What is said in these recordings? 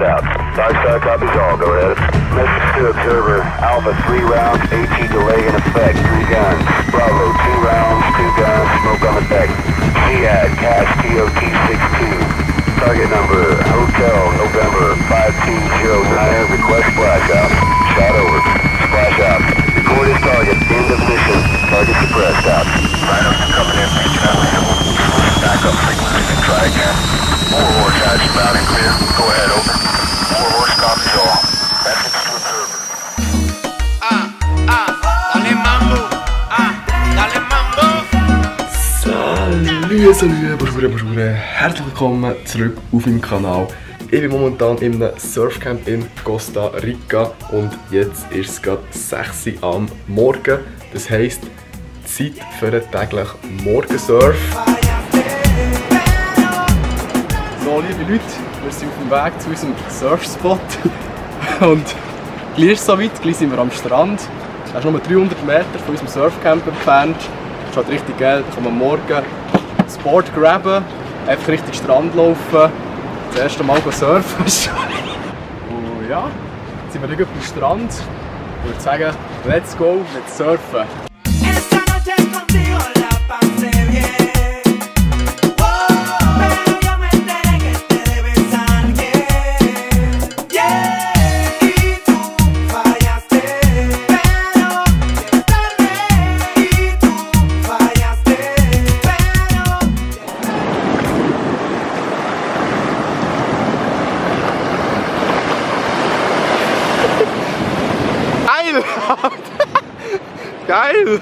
out. Five-star copies all, go ahead. Message to observer, Alpha 3 rounds, AT delay in effect, 3 guns. Bravo, 2 rounds, 2 guns, smoke on the deck. SEAD, CAS TOT 62. Target number, Hotel November 5209, request splash out. Shot over. Splash out. Recorded target, end of mission. Target suppressed out. Rhinos coming in, reaching out level. Back up frequency and try again. 4 horse hatch loud and clear. Go ahead, open. 4 horse copies all. Message to observer. Dale mambo. Dale mambo. Salut, herzlich willkommen zurück auf meinem Kanal. Ich bin momentan in einem Surfcamp in Costa Rica und jetzt ist es gerade 6 Uhr am Morgen. Das heisst, Zeit für einen täglichen Morgensurf. So, liebe Leute, wir sind auf dem Weg zu unserem Surfspot und gleich ist es soweit, gleich sind wir am Strand. Das ist nur 300 Meter von unserem Surfcamp entfernt. Das ist halt richtig geil, da kann man morgen das Board graben, einfach Richtung Strand laufen, das erste Mal surfen. Und ja, jetzt sind wir auf dem Strand. Ich würde sagen, let's go, let's surfen. Geil!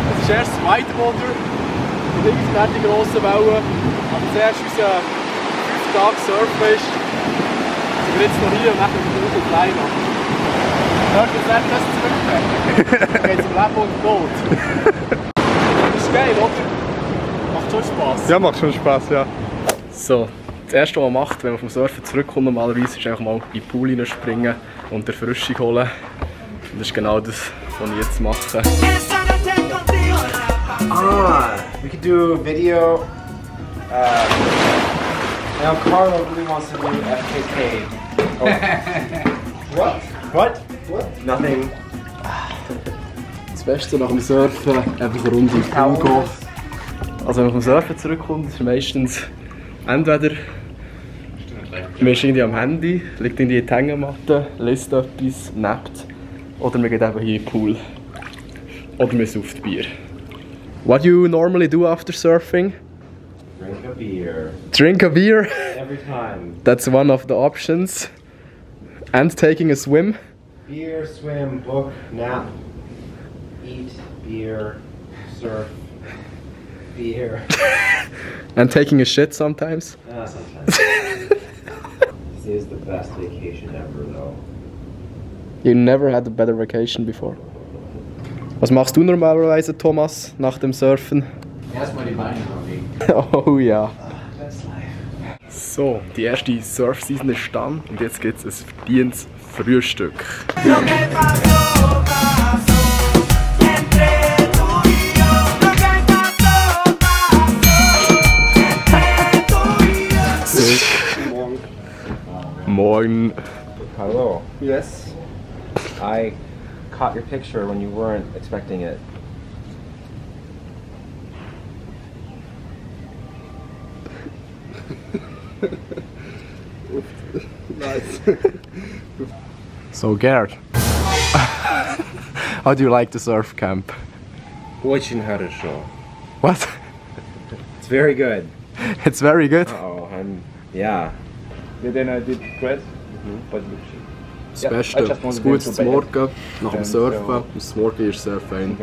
Es ist erst das Whitewater und irgendwann die grossen Wellen. Aber zuerst unser 5 Tage Surfen ist, sind wir jetzt noch hier und nachher wieder raus und klein machen. Hört das Wetter das zurückbringen? Dann geht es um Leben und Tod. Das ist geil, oder? Macht schon Spass. Ja, macht schon Spass, ja. So, das erste, was man macht, wenn man vom Surfen zurückkommt, normalerweise ist einfach mal in den Pool springen und Erfrischung holen. Und das ist genau das, was ich jetzt mache. We could do video. Now Carlo really wants to do FKK. Oh. What? Nothing. Das Beste nach dem Surfen, einfach eine Runde in den Pool gehen. Also wenn man vom Surfen zurückkommt, ist meistens entweder man ist irgendwie am Handy, liegt irgendwie in die Hängematte, liest etwas, nappt. Oder man geht eben hier in den Pool. Oder man sauft Bier. What do you normally do after surfing? Drink a beer. Drink a beer? Every time. That's one of the options. And taking a swim? Beer, swim, book, nap, eat, beer, surf, beer. And taking a shit sometimes? Sometimes. This is the best vacation ever though. You never had a better vacation before. Was machst du normalerweise, Thomas, nach dem Surfen? Erstmal die Beine bewegen. Oh ja. That's life. So, die erste Surf-Season ist dann und jetzt gibt es ein verdientes Frühstück. Morgen. Hello. Yes. I caught your picture when you weren't expecting it. Nice. So Gerd, how do you like the surf camp? Очень хорошо. What? It's very good. It's very good. Oh, yeah. Then I did great. But Das Beste, das Gute zum Morgen, nach dem Surfen. Das Morgen ist sehr fein.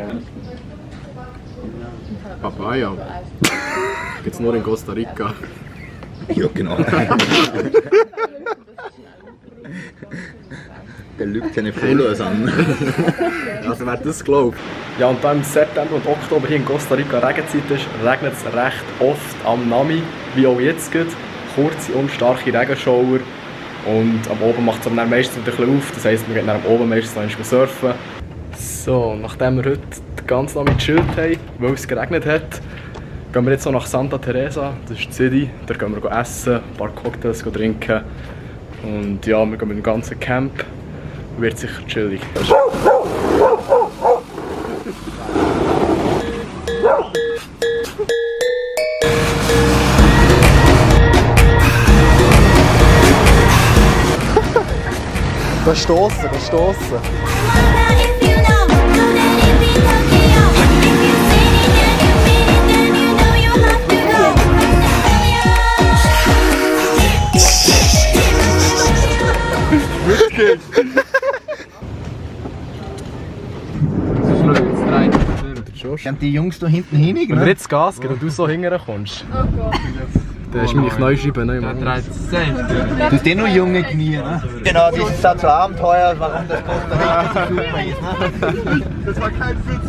Papaya. Gibt's nur in Costa Rica. Ja, genau. Der lügt seine Followers an. Also wer das glaubt. Ja, und da im September und Oktober hier in Costa Rica Regenzeit ist, regnet es recht oft am Nami, wie auch jetzt geht. Kurze und starke Regenschauer. Und am Oben macht es aber meistens wieder ein bisschen auf. Das heisst, wir gehen am Oben meistens noch surfen. So, nachdem wir heute den ganzen Nami gechillt haben, weil es geregnet hat, gehen wir jetzt noch nach Santa Teresa. Das ist die City. Da gehen wir essen, ein paar Cocktails trinken. Und ja, wir gehen mit dem ganzen Camp. Wird sicher chillig. Geh stossen, geh stossen. Wirklich? Haben die Jungs da hinten hin? Wenn wir jetzt Gas geben und du so hinterher kommst, dann ist meine Kniescheibe neu. Du bist eh nur junge Knie, ne? Genau, das ist so Abenteuer, warum das Costa Rica so super ist, ne? Das war kein Witz.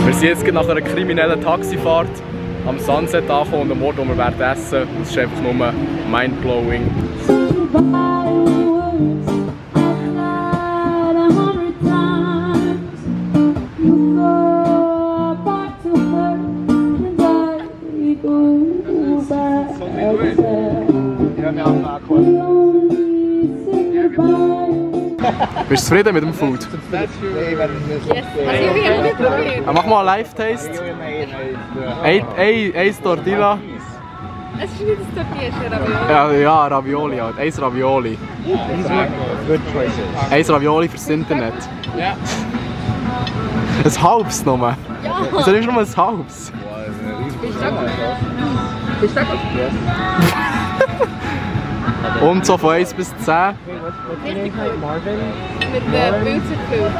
Wir sind jetzt nach einer kriminellen Taxifahrt am Sunset angekommen und am Ort, wo wir werden essen. Das ist einfach nur mindblowing. Bist du zufrieden mit dem Food? Mach mal einen Live-Taste. Eins Tortilla. Es ist nicht das Tortilla, es ist Ravioli. Ja, Ravioli halt. Eins Ravioli. Eins Ravioli fürs Internet. Ja. Ein halbes nochmal. Ja. Wieso nimmst du nur ein halbes? Und so von 1 bis 10? Richtig gut. Mit Pilzen gefüllt.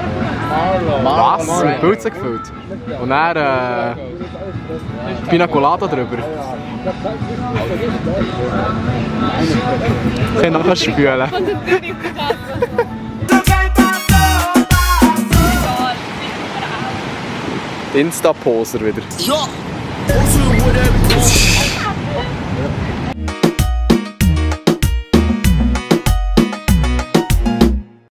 Was? Mit Pilzen gefüllt? Und dann Pina Colada drüber. Ich kann nachher spülen. Insta-Poser wieder. Ja!